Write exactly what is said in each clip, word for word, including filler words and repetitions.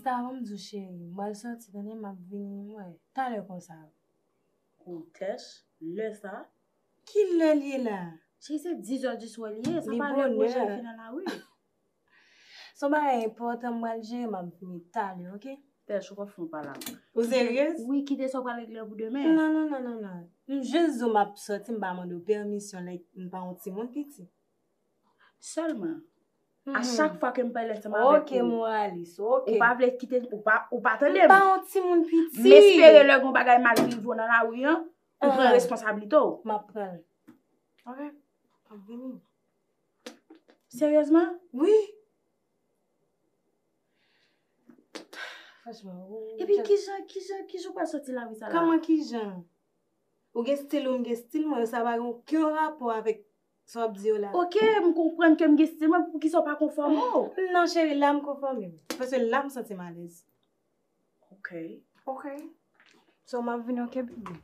Sa, ban m di w, cheri, m pral sòti, tande, m ap vini, m wè, talè konsa. Ou tèch, lè sa? Ki lè l ye la? Cheri, se dis zè di swa li ye, sa pa lè pou jèn fi nan lari. Se yon bagay enpòtan, m pral jere, m ap vini talè, oke? Tèch, ou pa fè yon pale avè m. Ou seryez? Wi, kite sa w pral regle pou demen. Non, non, non, non, non. M jis di w m ap sòti, m pa mande w pèmisyon, like, m pa yon timoun piti. Sèlman, a chak fwa ke m pale ansanm avèk ou, oke, moralis, oke, ou pa vle kite, ou pa, ou pa tande m. M pa yon timoun piti. M espere lè gon bagay mal ki rive w nan lari an, ou pran responsablite w. M ap pran l. Oke, m ap vini. Seryezman? Wi. Franchman, ou... Epi kijan, kijan, kijan w pral sòti lari sa la? Kòman kijan? Ou gen stil ou, m gen stil mwen, sa pa gen okenn rapò avèk sa w ap di yo la. Oke, m konprann ke m gen stil mwen, poukisa w pa konfòme w? Non, cheri, la m konfòme m. Paske la m santi m alèz. Oke. Oke. So, m ap vini, oke, baby?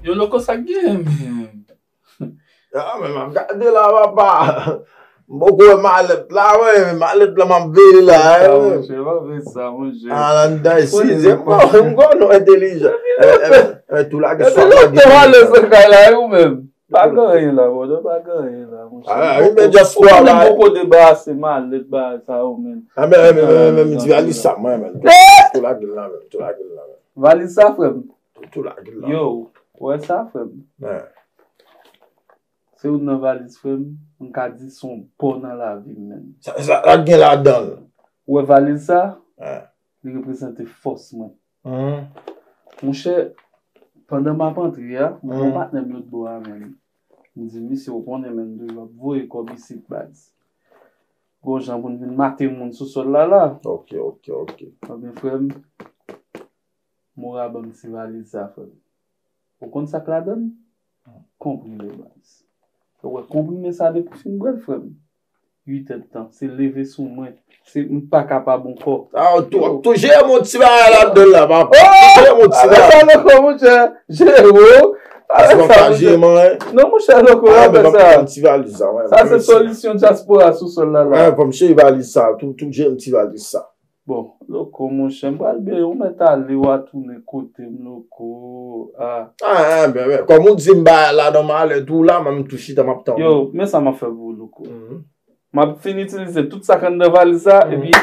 Yo, Loko, sa k genyen menm? Ah, men m ap gade la, papa. M poko wè malèt la, wi, men malèt la m ap veye la, wi. Monchè, pa veye sa, monchè. Ah, la, m ta size, m pa, m kwè nou entèlijan. Eh, eh, eh, tou la ki swa la ki lontan malèz nan kay la, wi, ou menm. Pa gen anyen la, brother, pa gen anyen la, monchè. Ah, wi, men just kwa la. Ou menm poko debarase malèt, bagay sa yo, menm. Ah, men, men, men, men, men, m di valiz sa, mwen, men. Tou la ki la, men, tou la ki la, men. Valiz sa, frè m. Tou la ki la. Yo, ou wè sa, frè m? Se youn nan valiz, frè m, m ka di se yon bò nan lavi m, menm. Sa, sa, sa gen ladan l? Ou wè valiz sa? Li reprezante fòs mwen. Monchè, pandan m ap antre a, m gen yon patnè m lòt bò a, menm. M di, "Misye, ou konnen, menm, m toujou ap voye kòb isit, baz. Gon jan pou n vin mate moun sou sòl la, la." Ok, ok, ok. Ebyen, frè m, Mora ban m ti valiz sa, frè m. Ou konn sa k ladan l? Konprime, baz. Ou wè konprime sa depi w fin bwè l, frè m. Uit èdtan, se leve sou mwen. Se, m pa kapab ankò. Ah, ou tou, ou tou jere m yon ti bagay ladan l la, papa. Tou jere m yon ti bagay. Avè sa, Loko, monchè. Jere w. Avè sa, monchè. Non, monchè, Loko, pa fè sa. Sa se solisyon dyaspora sou sòl la, la. Fò m jere valiz sa, tou, tou jere m ti valiz sa. Bon, Loko, monchè, m pral benyen, ou mèt ale, w a tounen kote m, Loko. Ah. Ah, ah, ben, ben, kòm ou di m bagay la nan malè tou la, mwen m tou chita, m ap tann ou. Yo, men sa m ap fè pou ou, Loko. M ap fin itilize tout sa k anndan valiz sa, epi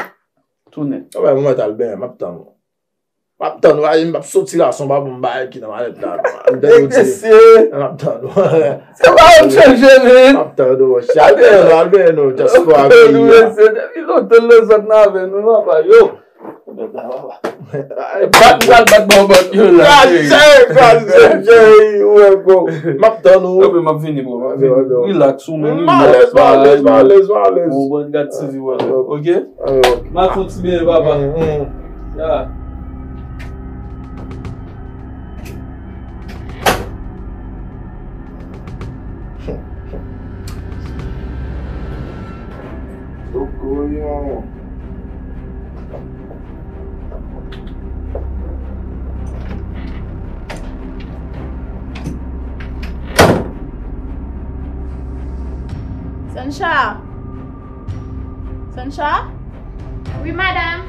tounen. Ah, ben, ou mèt al benyen, m ap tann ou. M ap tann ou, ayi, m ap soti la, san pa bon bagay ki nan malèt la, non. M tande w di, m ap tann ou. Se pa ou k chanje li. M ap tann ou, monchè. Al benyen nou, al benyen nou, dyaspora peyi a. Mesye, depi lontan lòzòt nan avè nou, papa, yo. Bat, bat, bat, bon, bat, yo la. Kraze, kraze, Jerry, ou wè, bon. M ap tann ou. Epi m ap vini, bro, m ap vini. Relax, ou menm, m alèz, m alèz, m alèz, m alèz. Ou bon, gad T V, wè, ok? M ap fè yon ti benyen, papa. Ya. Lokoyon. Sancha! Sancha? Wi, madanm.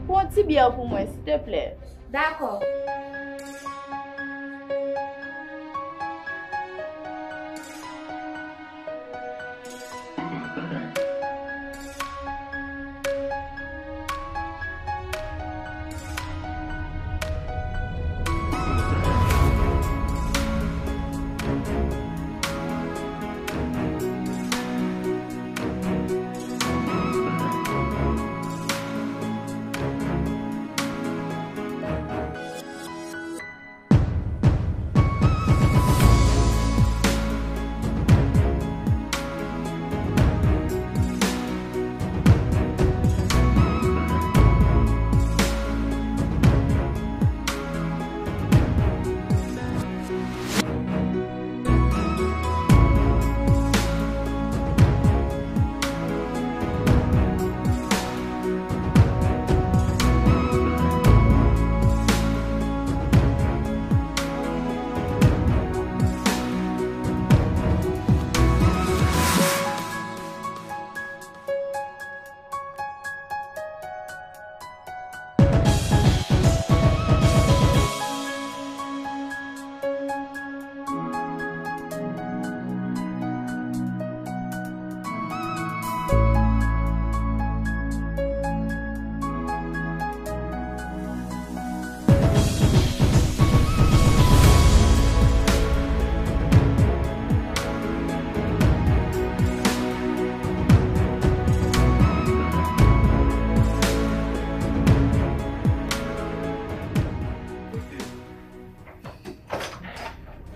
Pran yon ti byè pou mwen, silteplè. Dakò.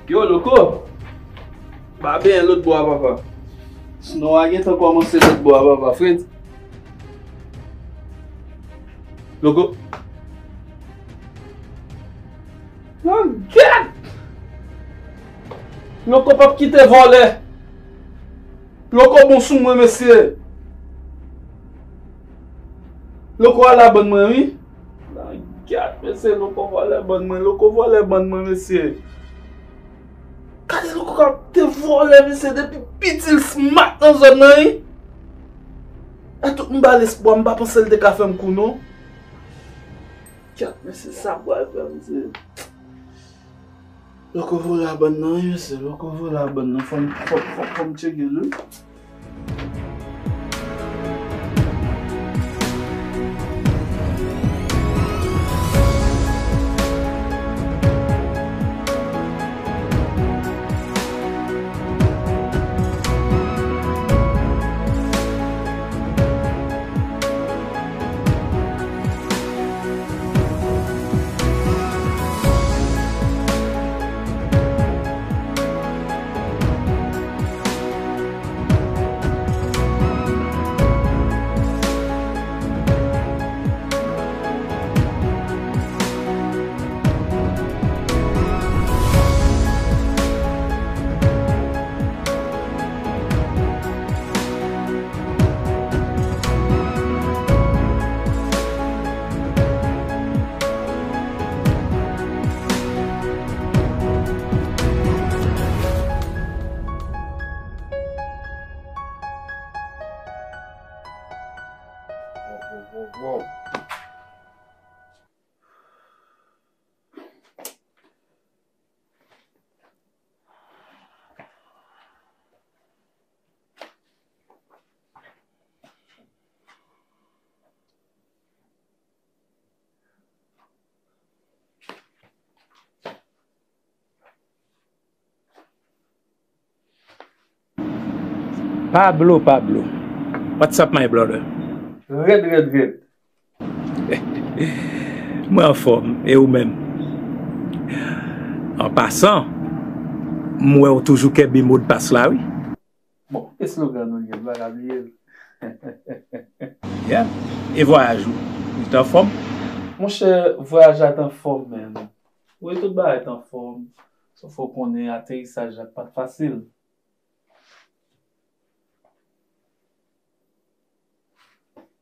Yo, Loko! Ba benyen lòt bò a, papa. Snow a gentan kòmanse lòt bò a, papa. Fred. Loko. Langyèt! Loko p ap kite vòlè. Loko bon sou mwen, mesye. Loko al a bann mwen, wi. Langyèt, mesye, Loko vòlè bann mwen, Loko vòlè bann mwen, mesye. Gade Loko k ap te vòlè, mesye, depi piti l smat nan zòn nan, wi. E tout m ba l espwa, m pa panse l te ka fè m kou, non. Gad, mesye, sa pral fè, mesye. Loko vòlè a bann nan, wi, mesye. Loko vòlè a bann nan. Fò m, fò, fò, fò m tcheke l, wi. Pablo, Pablo. What's up, my brother? Rèd, rèd, rèd. Mwen anfòm, e ou menm? An pasan, m wè w toujou kenbe modpas la, wi. Bon, eslogan nou gen, m pa ka bliye l. Yeah. E vwayaj ou? Li t anfòm? Monchè, vwayaj la t anfòm, man. Wi, tout bagay t anfòm. Sòf ou konnen aterisaj la pa t fasil.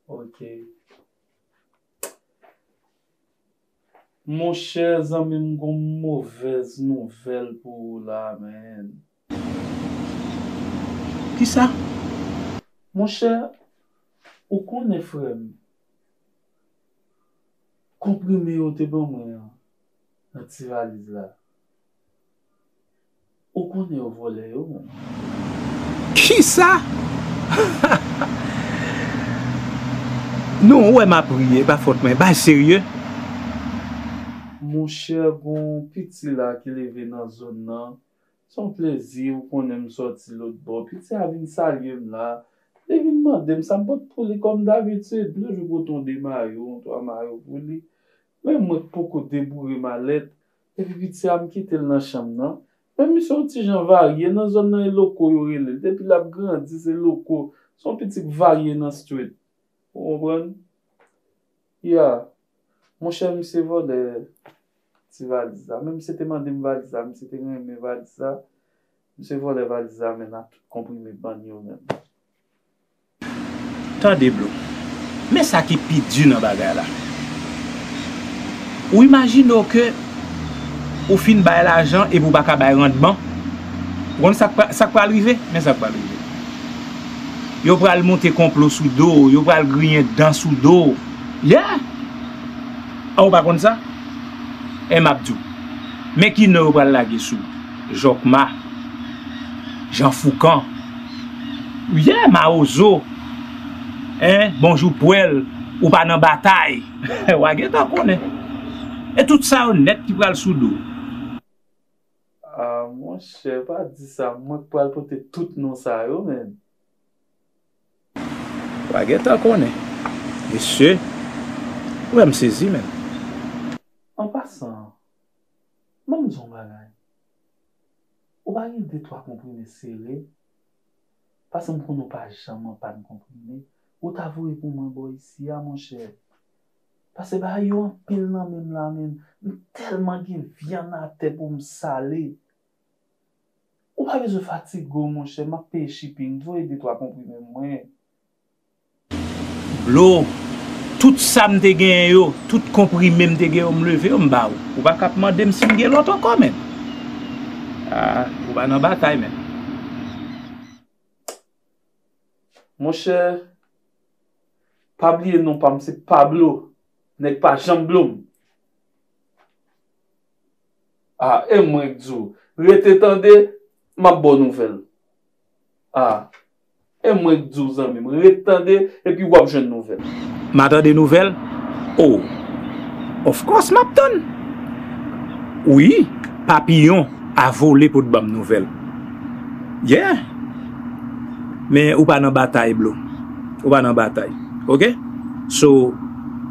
Ok. Monchè, zanmi m, gon movèz nouvèl pou ou la, man. Kisa? Monchè, ou konnen, frè m, konprime yo te ban mwen an nan ti valiz la. Ou konnen yo vòlè yo, menm. Kisa? Non, ou wè m ap ri, e pa fòt mwen. Bay serye. Monchè, gon piti la ki leve nan zòn nan. Se yon plezi, ou konnen m sòti lòt bò. Piti a vin salye m la. Li vin mande m sa m pot pou li kòm dabitid. M toujou pote yon de mayo, yon twa mayo pou li. Men mwen k poko deboure malèt. Epi piti a, m kite l nan chanm nan. Men misye yon ti jan varye, nan zòn nan e Loko yo rele l. Depi l ap grandi, se Loko. Se yon piti k varye nan street. Ou konprann? Ya. Monchè, misye vòlè ti valiz la. Men misye te mande m valiz la, misye te renmen valiz la. Misye vòlè valiz la, men nan tout konprime bann yo menm. Tande, Blo. Men sa ki pi di nan bagay la. Ou imajine w ke ou fin bay lajan epi ou pa ka bay randman? Ou konn sa k pra-, sa k pral rive? Men sa k pral rive. Yo pral monte konplo sou do w, yo pral griyen dan sou do w. Yeah! An, ou pa konn sa? E m ap di w. Men ki non yo pral lage sou ou? Jòkma, Jan Foukan, yeah, Mawozo, en, Bonjou Pwèl, ou pa nan batay. W a gentan konnen. E tout sa yo nèt ki pral sou do w. Ah, monchè, pa di sa. Mwen k pral pote tout non sa yo, menm. W a gentan konnen. Mesye, ou wè m sezi, menm. An pasan, ban m di w yon bagay. Ou pa gen de twa konprime sere? Paske m konnen w pa janm anpann konprime. Ou ta voye pou mwen bò isi a, monchè. Paske bagay yo anpil nan men m la menm. M tèlman gen vyann atè pou m sale. Ou pa bezwen fatige w, monchè. M ap peye shipping. Voye de twa konprime mwen. Blo, tout sa m te genyen yo, tout konprime m te gen yo, m leve yo, m ba ou. Ou pa ka ap mande m si m gen lòt ankò, menm. Ah, ou pa nan batay, menm. Monchè, pa bliye non pa m, se Pablo. Nèg pa janm blo m. Ah, e mwen k di w, rete tande, m ap ba w nouvèl. Ah, e mwen k di w, zanmi m, rete tande, epi w ap jwenn nouvèl. M a tande nouvèl? Oh, of course m ap tann. Wi, papiyon a vole pou t ban m nouvèl. Yeah. Men ou pa nan batay, blo. Ou pa nan batay. Oke? So,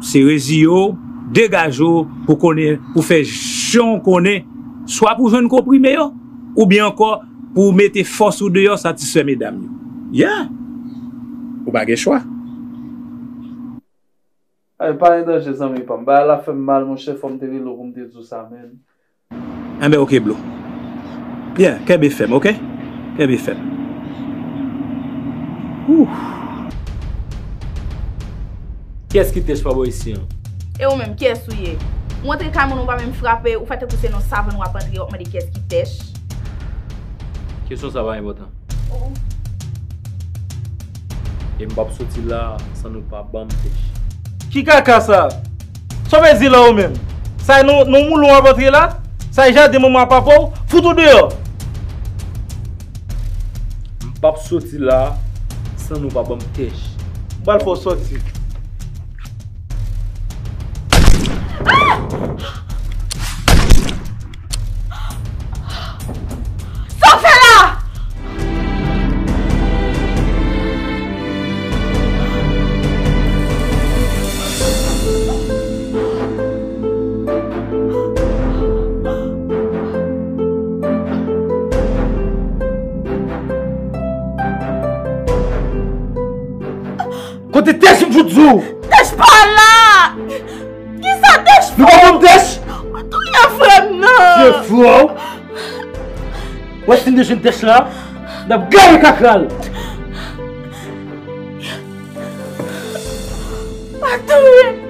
se reziye w, degaje w pou konnen, pou fè jan w konnen, swa pou jwenn konprime yo, oubyen ankò pou mete fòs ou deyò satisfè medam yo. Yeah! Ou pa gen chwa. Ay, pa gen danje, zanmi pa m. Bagay la fè m mal, monchè, fò m te rele w pou m te di w sa, menm. Enben, oke, blo. Byen, kenbe fèm, oke? Kenbe fèm. Ooh. Kiyès ki tèch pa bò isi an? E ou menm, kiyès ou ye? Ou antre kay moun, ou pa menm frape, ou fè tankou se nan savann w ap antre, w ap mande kiyès ki tèch. Kesyon sa pa enpòtan. Oh. E m p ap soti la san nou pa ban m tèch. Ki kaka sa? Sa w vle di la ou menm? Sa e nan, nan moulon w ap antre la? Sa e jaden manman ak papa w? Fout ou deyò! M p ap soti la san nou pa ban m tèch. M pral fè w soti. Sa w fè la? Kote tèch m fout di w? Tèch pa la! Kisa tèch fè? Nou pa konn tèch? Ou touye frè m nan! Touye frè w? Wè si n te jwenn tèch la, n ap gaye kaka l! Pa touye m!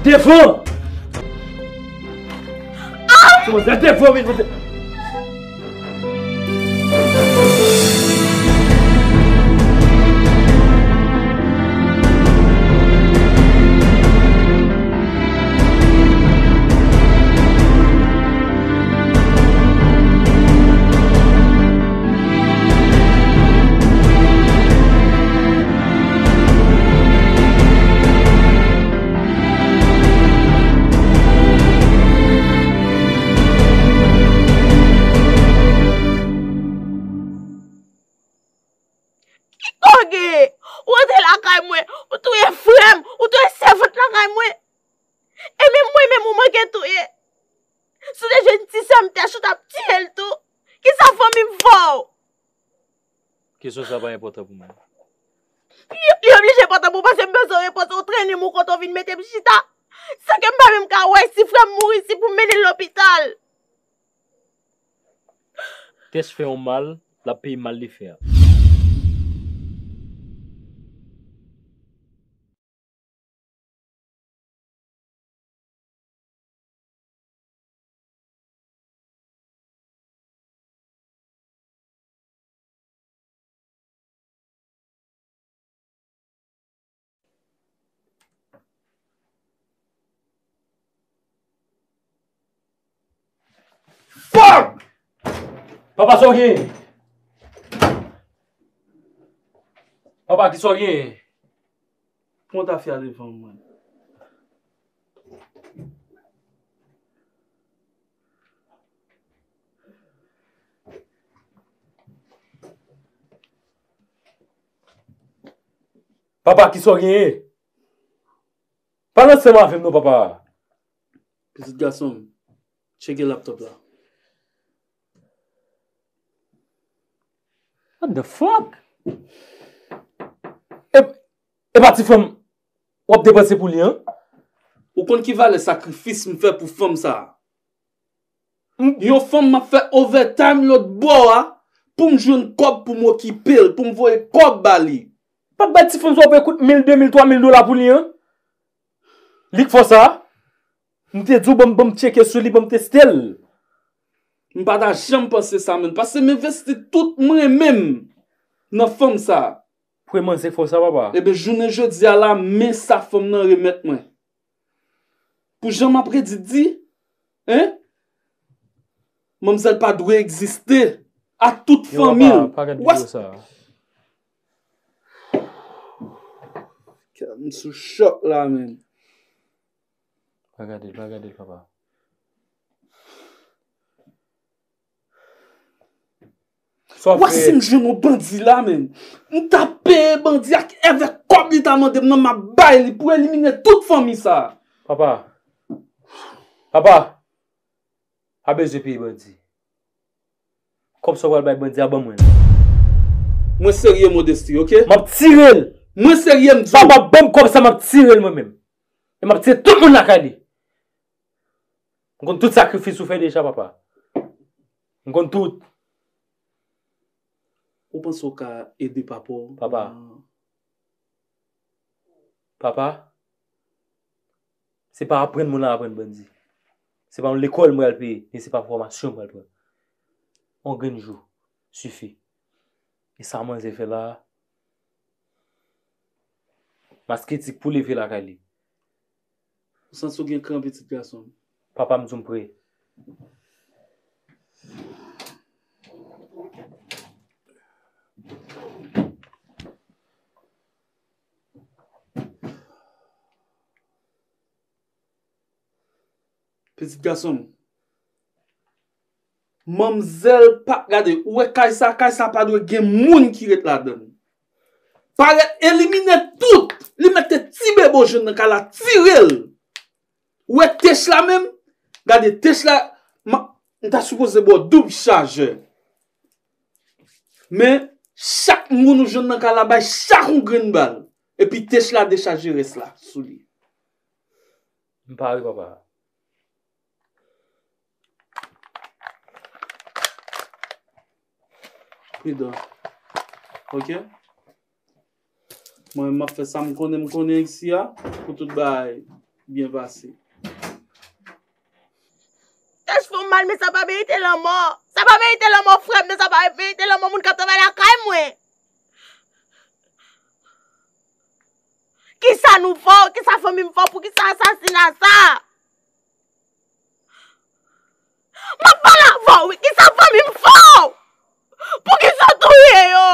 Devan! Ah! Devan, vin, vin. Ki koge? Ou antre lakay mwen, ou touye frè m, ou touye sèvant lakay mwen. E menm mwen menm ou manke touye. Si w te jwenn ti sè m tèch ou t ap tiye l tou. Kisa fanmi m fè w? Kesyon sa pa enpòtan pou mwen. Li, li oblije enpòtan pou w paske m bezwen repons ou trennen m ou kote w vin mete m chita. San ke m pa menm ka wè si frè m mouri si pou m mennen l lopital. Tèch fè yon mal, l ap peye mal li fè a. Fuck! Papa, sa w gen? Papa, ki sa w gen? Pran tafya devan mwen. Papa, ki sa w genyen? Pale ansanm avè m non, papa. Pitit gason m, tcheke laptop la. What the fuck? E, e pa ti fanm w ap depanse pou li, an? Ou konn ki valè sakrifis m fè pou fanm sa a? M- Yon fanm m ap fè overtime lòt bò a pou m jwenn kòb pou m okipe l, pou m voye kòb ba li. P ap bay ti fanm sa w peye kout mil, de mil, twa mil dola pou li, an? Li k fè sa? M te di w, ban m, ban m tcheke sou li, ban m teste l. M pa ta janm panse sa, menm. Paske m envesti tout mwen menm nan fanm sa. Premye manzè k fè w sa, papa. Ebyen, jounen jodi a la, men sa fanm nan remèt mwen. Pou jan m ap redi di, hein? Manmzèl pa dwe egziste a tout fanmi l. Yo, papa, pa gad videyo sa. Kè m sou chòk la, menm. Pa gade l, pa gade l, papa. Sa w ap fè? Wè si m jwenn yon bandi la, menm. M ta peye bandi ak, avèk kòb li ta mande m nan, m ap bay li pou elimine tout fanmi sa. Papa. Papa. Pa bezwen peye bandi. Kòb sa w pral bay bandi a, ban mwen l. Mwen serye, Modesty, oke? M ap tire l. Mwen serye, m di w. Papa, ban m kòb sa, m ap tire l mwen menm. E m ap tire tout moun lakay li. M konn tout sakrifis ou fè deja, papa. M konn tout. Ou panse w ka ede papa w? Papa. Papa. Se pa aprann moun la aprann bandi. Se pa yon lekòl mwen al peye, e se pa fòmasyon mwen al pran. Yon grenn jou sifi. E sa manzè fè la a, maske tik pou leve lakay li. Ou santi w gen kran, pitit gason m? Papa m di w m pre. Pitit gason m. Manmzèl pa, gade, ou wè kay sa, kay sa pa dwe gen moun ki ret ladan l. Parèt elimine tout. Li mete ti bebe w jwenn nan kay la, tire l. Ou wè tech la menm? Gade tech la, m, m ta sipoze ba w doub chajè. Men, chak moun ou jwenn nan kay la, bay chak yon grenn bal. Epi tech la dechaje rès la sou li. M pare, papa. Pridan. Oke? Mwen, m ap fè sa m konnen, m konnen isi a, pou tout bagay byen pase. Tèch fè m mal, men sa pa merite lanmò. Sa pa merite lanmò frè m, men sa pa merite lanmò moun k ap travay lakay mwen. Kisa nou fè w? Kisa fanmi m fè w? Poukisa asasina sa? M ap pale avè w, wi. Kisa fanmi m fè w? Poukisa w touye yo?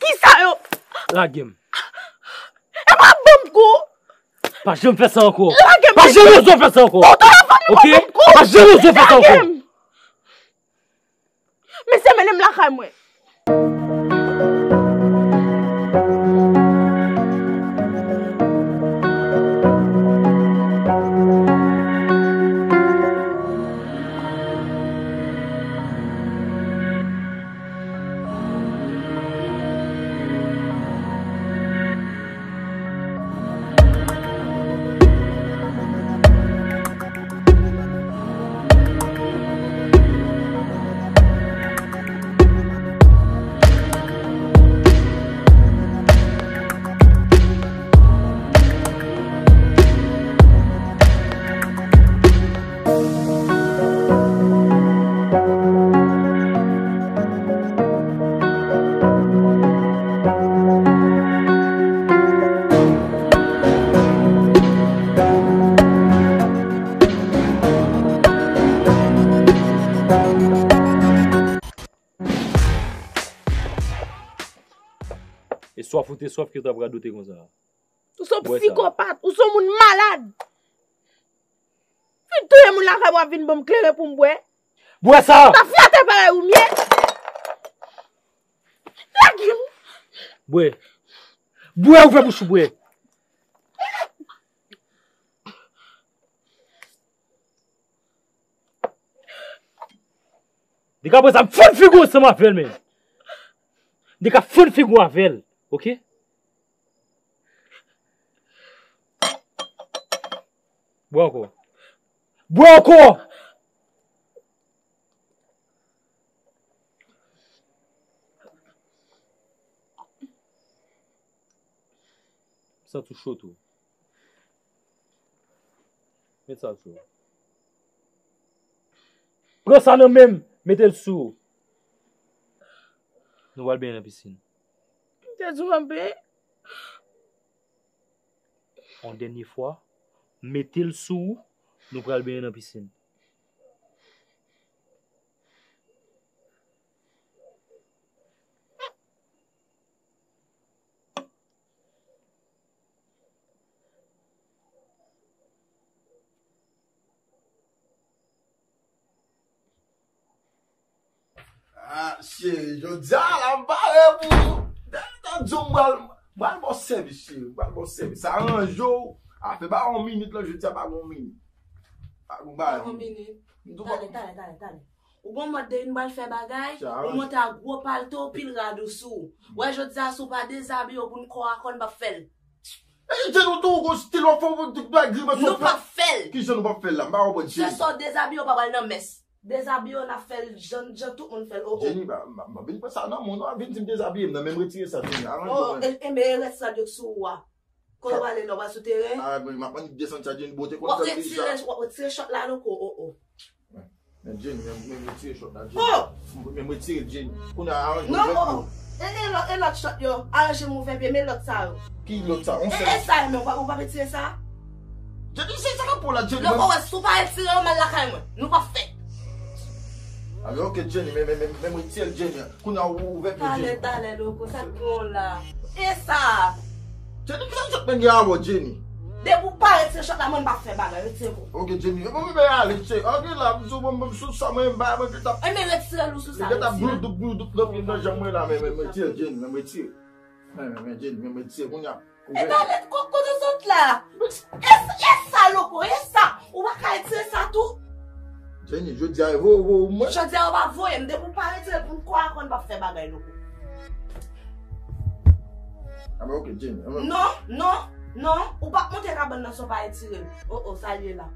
Kisa yo? Lage m. E pa ban m kou. Pa janm fè sa ankò. Lage m. Pa janm oze fè sa ankò. Ou touye fanmi m, oke? Ban m kou. Pa janm oze fè sa ankò. Lage m. Mesye, mennen m lakay mwen. Ou te swaf ke w t ap radote konsa. Ou se yon psikopat, ou se yon moun malad. Fin touye moun lakay mwen, ap vin ban m kleren pou m bwè. Bwè sa! Tafyatè parèy ou m ye. Lage m. Bwè. Bwè, ouvè bouch ou, bwè. Depi aprezan, m fann figi w ansanm avè l, men. Depi ap fann figi w avè l, oke? Bwè ankò. Bwè ankò! Sa tou cho tou. Met sa sou ou. Pran sa nan men m, mete l sou ou. Nou pral benyen nan pisin. M te di w anpe. Yon dènye fwa, mete l sou ou, nou pral benyen nan pisin. Ah, cheri, jodi a la m pare pou ou. Dèyè tan di w m pral, m pral ba w sèvis, cheri, m pral ba w sèvis. Sa aranje w. Afè pa yon minit lan, jodi a pa gon minit. Pa gon bagay. Pa gon minit. Talè, talè, talè, talè. Ou gon mòd de vin pral fè bagay, ou monte a gwo palto, pil rad ou sou ou. Wè jodi a si w pa dezabiye w pou n kò a kò n p ap fè l. E, Jenny, ou tou, ou gon stil, w ap fè yon bagay grimas. Nou p ap fè l. Kijan nou p ap fè l la? M pa konprann, Jenny. Se sa w dezabiye, w pa pral nan mès. Dezabiye w, n ap fè l jan, jan tout moun fè l, o, o. Jenny, m pa, m pa, m pa vin pran sa nan men w non, ap vin di m dezabiye m nan, men m retire sa, Jenny. Aranje w, men. E, e, men e rès rad yo k sou ou a. Kote w prale la, w pral sou teren? Ah, men m ap annik desann sa, Jenny, bon, te konn fè l deja. W ap retire, w ap retire chòt la, loko, o, o. Men Jenny, men, men retire chòt la, Jenny. Oh! Men retire l, Jenny. Kounye a, aranje w ouvè pye w. Non, oh, oh. E, e lòt, e lòt chòt yo. Aranje m ouvè pye, men lòt sa yo. Ki lòt sa? On sèl. E, e sa yo, men ou pa, ou pa retire sa? Jenny, se sa k ap pou la, Jenny. Loko, wè, si w pa retire yo, m al lakay mwen. Nou p ap fè. A, men oke, Jenny, men, men, men, men retire l, Jenny. Kounye a, ou ouvè pye, Jenny. Talè, talè, loko, sa k gen w la? E sa? Jenny, kisa w sot men gen avè w, Jenny? Depi w pa retire chòt la, mwen m pa fè bagay, retire kò w. Oke, Jenny. E bon, men ale, Jenny. Oke, la, m di w, bon, m sou sa, mwen, m ba, mwen, ki t ap. Enben, retire l ou sou sa, retire. Li t ap gloudouk, gloudouk nan pye, nan janm mwen la, men, men, men, retire, Jenny, men, retire. Men, men, men, Jenny, men, retire, kounye a. E talè, ko-, kote w sot la? E, e sa, loko, e sa? Ou pa ka retire sa tou? Jenny, jodi a, e voye, voye w mwen. Jodi a, ou pa voye m. Depi w pa retire l pou n kò a kò n p ap fè bagay, loko. A, men oke, Jenny. Non, non, non. Ou p ap monte kabann nan san w pa retire l. O, o, sa l ye la.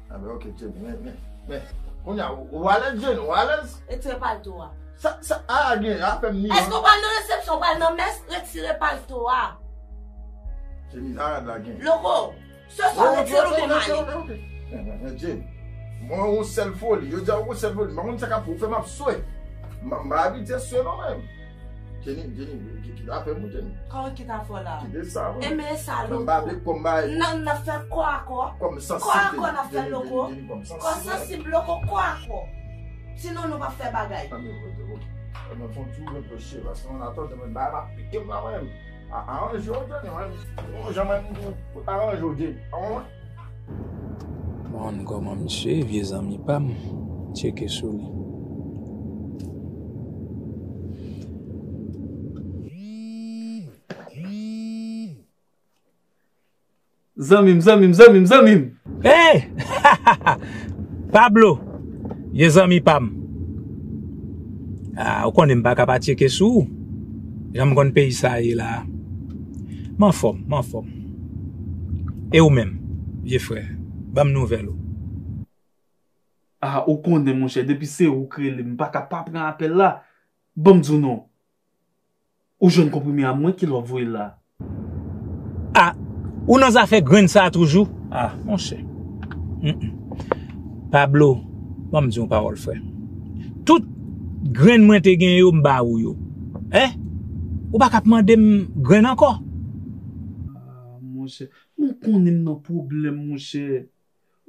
A, men oke, Jenny. Men, men, men. Kounye a, ou, ou alèz, Jenny, ou alèz? Retire palto a. Sa, sa, a, gen, a fè m ni. Èske w pral nan resepsyon, w pral nan mès, retire palto a. Jenny, sa rad la gen. Loko, se sa w retire l oubyen m ale. Men, men, men, Jenny, mwen yon sèl foli, yo di a yon sèl foli, m pa konn sa k ap fè w, ou fè m ap swe. M pa, m pa abitye swe non menm. Jenny, Jenny, ki, ki ta fè m, Jenny? Kòman ki ta fè w la? Kite sa, wi. Enben sa, loko. Nan, nan fè kò a kò. Kò a kò n ap fè, loko. Kò sansib, loko, kò a kò. Sinon, nou p ap fè bagay. Anben, fè yon ti ouvè pye w, cheri, paske mwen atò, mwen bay m ap pike m la, mwen. A, aranje w, Jenny, mwen. Yon jan mwen, pou aranje w, Jenny. Bon, kòman misye, vye zanmi pa m, tcheke sou li. Zanmi m, zanmi m, zanmi m, zanmi m. Hey! Pablo, vye zanmi pa m. Ah, ou konnen m pa ka pa tcheke sou ou. Jan m konn peyi sa ye la. M anfòm, m anfòm. E ou menm, vye frè? Ban m nouvèl ou. Ah, ou konnen, monchè, depi se ou k rele m, m pa ka pa pran apèl la. Ban m di w non. Ou jwenn konprime a mwen, kilè w ap voye l la? Ah, ou nan zafè grenn sa a toujou? Ah, monchè. Mm, mm. Pablo, ban m di w yon pawòl, frè. Tout grenn mwen te gen yo, m ba ou yo. Hein? Ou pa ka ap mande m grenn ankò? Ah, monchè, men w konnen m nan pwoblèm, monchè.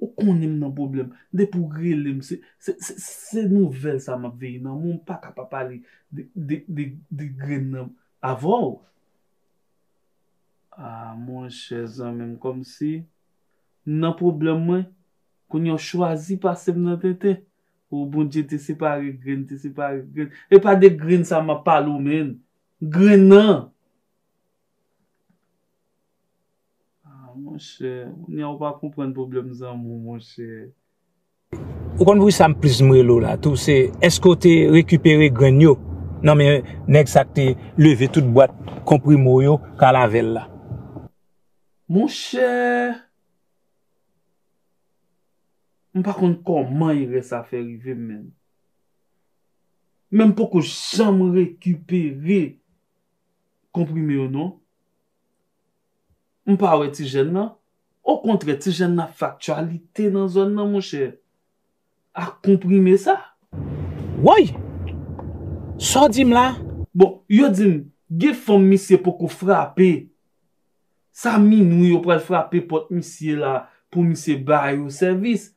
Ou konnen m nan pwoblèm. Depi w rele m, se, se, se, se nouvèl sa m ap veye nan men w. M pa ka pa pale de, de, de, de grenn nan. avè w. Ah, monchè, zanmi m, kòmsi m nan pwoblèm mwen, kounye a w chwazi pase m nan tenten. O Bondye, te separe grenn, te separe grenn. E pa de grenn sa m ap pale w, menn. Grenn nan. Ah, monchè, kounye a w pa konprann pwoblèm zanmi w, monchè. Ou konn poukisa m plis m rele w la tou, se èske w te rekipere grenn yo nan men nèg sa k te leve tout bwat konprime w yo k al avè l la? Monchè, m pa konn kòman erè sa fè rive m, menn. Men m poko janm rekipere konprime yo, non. M pa wè ti jèn nan. Okontrè, ti jèn nan ap fè aktyalite nan zòn nan, monchè. Ak konprime sa. Woy! Sa w di m la? Bon, yo di m, gen fanm misye poko frape. Sa minwi yo pral frape pòt misye la pou misye ba yo sèvis.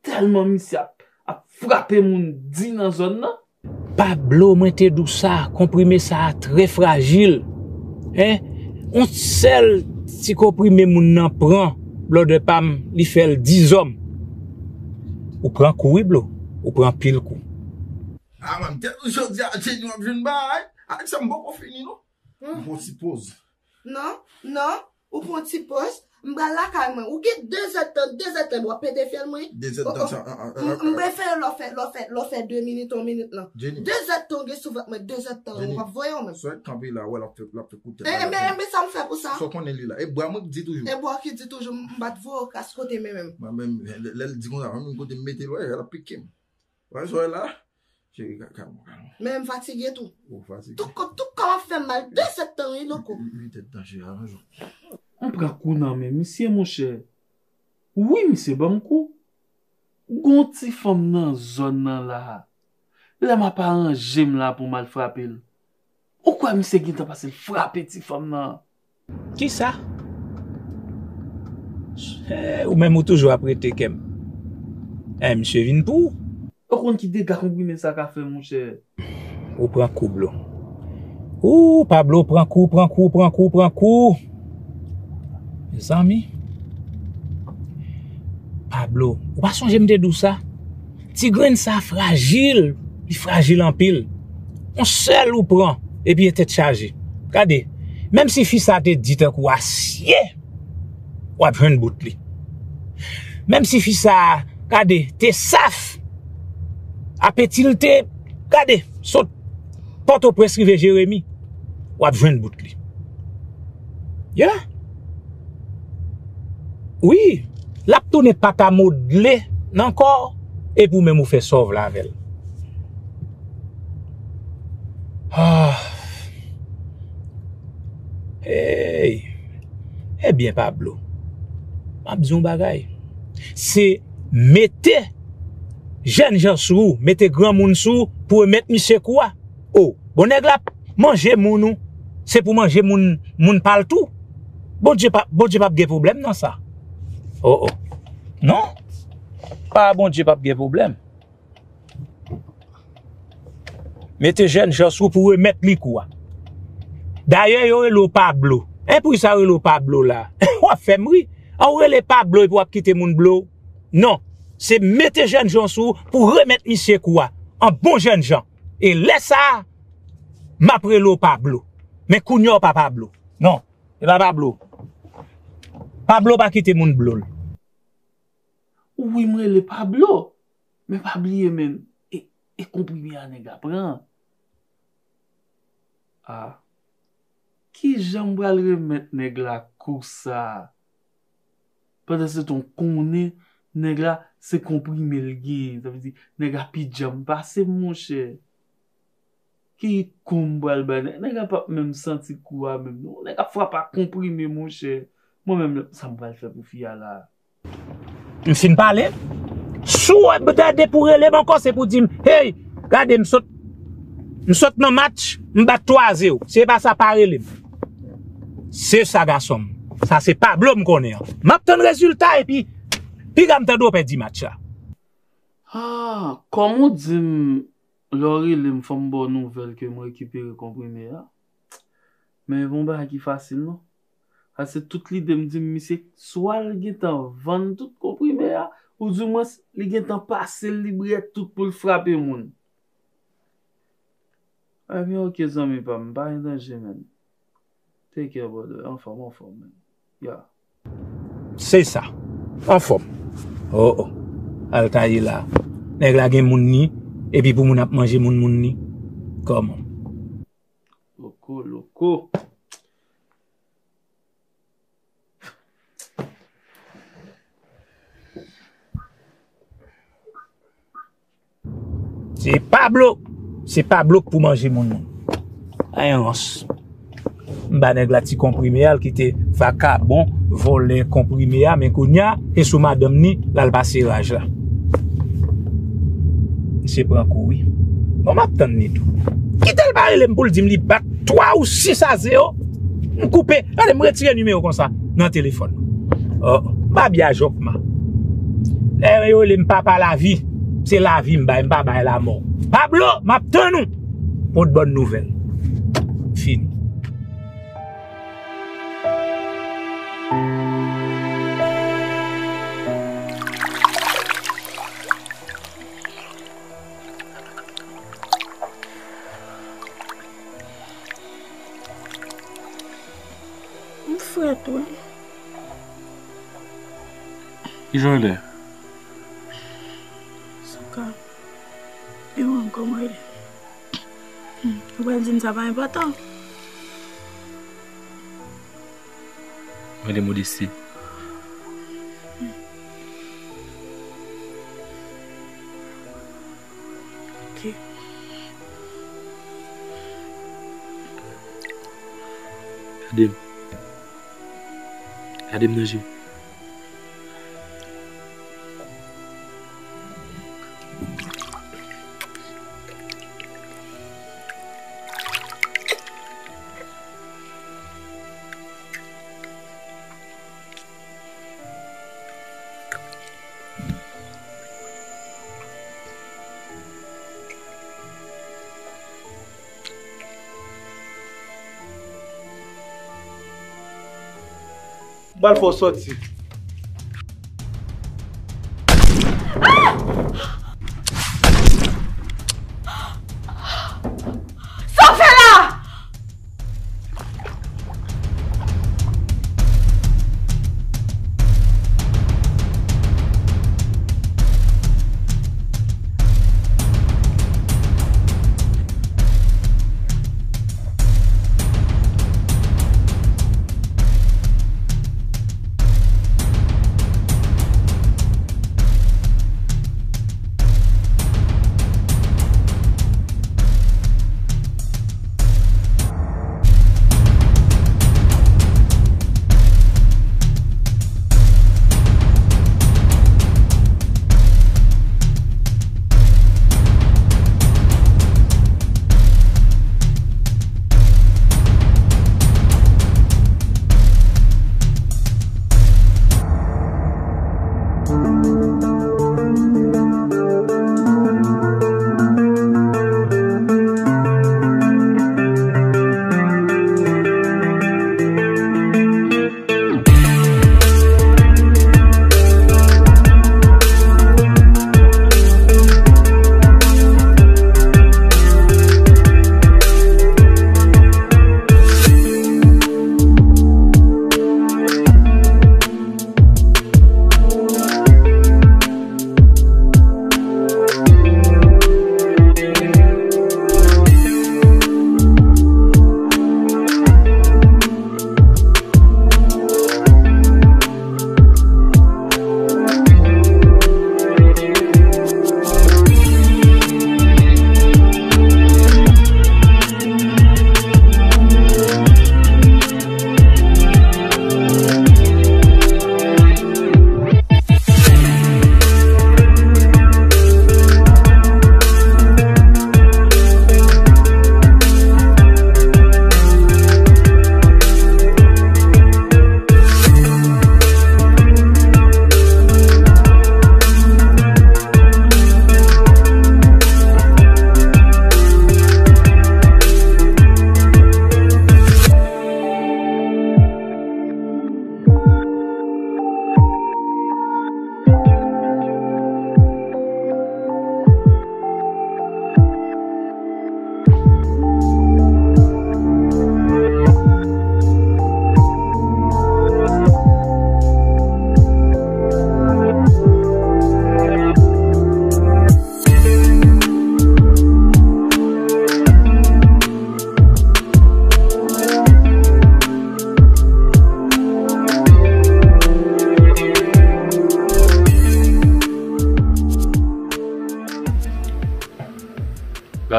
Tèlman misye ap, ap frape moun di nan zòn nan. Pablo, mwen te di w sa, konprime sa a trè frajil. Hein? On sèl ti konprime moun nan pran, blòdè pa m, li fè l di zòm. Ou pran kou wi, Blo. Ou pran pil kou. Ah, man, tèt ou jodi a, Jenny, w ap jwenn bagay. Avèk sa, m poko fini, non. M pran ti poz. Non, non, ou pran ti poz. M pral lakay mwen. Ou gen de zèdtan, de zèdtan, w ap pete fyèl mwen. De zèdtan, sa, an, an, an, M prefere lè w fè, lè w fè, lè w fè de minit, yon minit lan. Jenny. De zèdtan, ou gen sou vant mwen, de zèdtan, Jenny, ou p ap voye w menm. Sou kanpe la, wè, l ap fè, l ap fè kout tèt. E, e, men, men sa m fè pou sa. Sa w konnen li la. E bwa mwen k di toujou. E bwa ki di toujou, m, m pa t voye w kras kote men menm. Mwen menm, lè, lè l di konsa, mwen menm kote m mete l, wè, l ap pike m. Wè, sa w wè la? Cheri, ka-, kalm, kalm. Men m fatige tou. Ou fatige? Tout kò, tout kò m ap fè m mal. De zèdtan, wi, loko. Uit, uit èdtan, cheri, alonj ou. M pran kou nan men misye, monchè. Wi, misye ban m kou. Gon ti fanm nan zòn nan la. Lè m ap aranje m la pou m al frape l. Ou kwè misye gentan pase l frape ti fanm nan? Kisa? Eh, ou menm ou toujou ap rete kè m. Eh, misye vin pou ou. Ou konn ki dega konprime sa ka fè, monchè? Ou pran kou, Blo. Ou, Pablo, pran kou, pran kou, pran kou, pran kou. Mezanmi. Pablo, ou pa sonje m te di w sa? Ti grenn sa frajil, li frajil anpil. On sèl ou pran, epi e tèt chaje. Gade, menm si fi sa te di tankou asye, w ap jwenn bout li. Menm si fi sa, gade, te saf, apeti l te, gade, sot Pòtoprens rive Jeremi, w ap jwenn bout li. Yeah. Wi, l ap tounen pata modle nan kò, epi w menm ou fè sa w vle avè l. Ah. Hey. Ebyen, Pablo, m ap di w yon bagay. Se mete jènjan sou ou, mete granmoun sou ou pou remèt misye kou a. O, bon, nèg la ap manje moun ou, se pou manje moun, moun pa l tou. Bondye pa, Bondye p ap gen pwoblèm nan sa. O, o. Non. Pa Bondye p ap gen pwoblèm. Mete jènjan sou pou remèt li kou a. Dayè, yo rele w Pablo. E poukisa yo rele w Pablo la? W ap fè m ri. An, ou rele Pablo epi w ap kite moun blo w? Non. Se mete jènjan sou pou remèt misye kou a. An bon jènjan. E lè sa a, m ap rele w Pablo. Men kounye a w pa Pablo. Non, e pa Pablo. Pablo pa kite moun blo l. Wi, m rele Pablo. Men pa bliye, menn. E, e konprime a nèg la pran. A. Kijan m pral remèt nèg la kou sa? Pandansetan, w konnen nèg la se konprime l genyen. Sa vle di, nèg la pi djanm pase m, monchè. Ki kou m pral bay nèg? Nèg la p ap menm santi kou a menm, non. Nèg ap frape ak konprime, monchè. Mwen menm, sa m pral fè pou fi a la? M fin pale. Si w ap gade pou rele m ankò, se pou di m, hey, gade, m sot, m sot nan match, m bat twa a zewo. Se pa sa, pa rele m. Se sa, gason m. Sa se Pablo m konnen an. M ap tann rezilta epi piga m tande w pèdi match la. Ah, kòm ou di m, lè w rele m, fò m ba w nouvèl ke m rekipere konprime a. Men e pa yon bagay ki fasil non. Paske tout lide m di m, misye, swa l gentan vann tout konprime a, oudimwens li gentan pase l libriyè tout pou l frape moun. Ebyen, oke, zanmi pa m, pa gen danje, man. Take care, brother. Anfòm, anfòm, man. Ya. Se sa. Anfòm. Oh, oh. Altaye la. Nèg la gen moun ni, epi pou moun ap manje moun moun ni. Kòman? Loko, loko. Se Pablo, se Pablo k pou manje moun moun. Ay rans. M ba nèg la ti konprime a, l kite vakabon, vòlè konprime a, men kounye a, e sou madanm ni, l al pase raj la. Misye pran kou, wi. Bon, m ap tann li tou. Kite l pa rele m pou l di m li bat twa ou sis a zewo. M koupe. Gade, m retire nimewo konsa nan telefòn. Oh, babya jòkma. Lè yo rele m papa lavi, se lavi m bay, m pa bay lamò. Pablo, m ap tann ou pou de bòn nouvèl. Fini. M frèt, wi. Kijan w ye? Souka. E ou menm, kòman w ye? Hmm, ou pral di m sa pa enpòtan? Mwen de modesti. Ok. Gade m. Gade m nan je. M pral fè w sòti. Sa w fè la?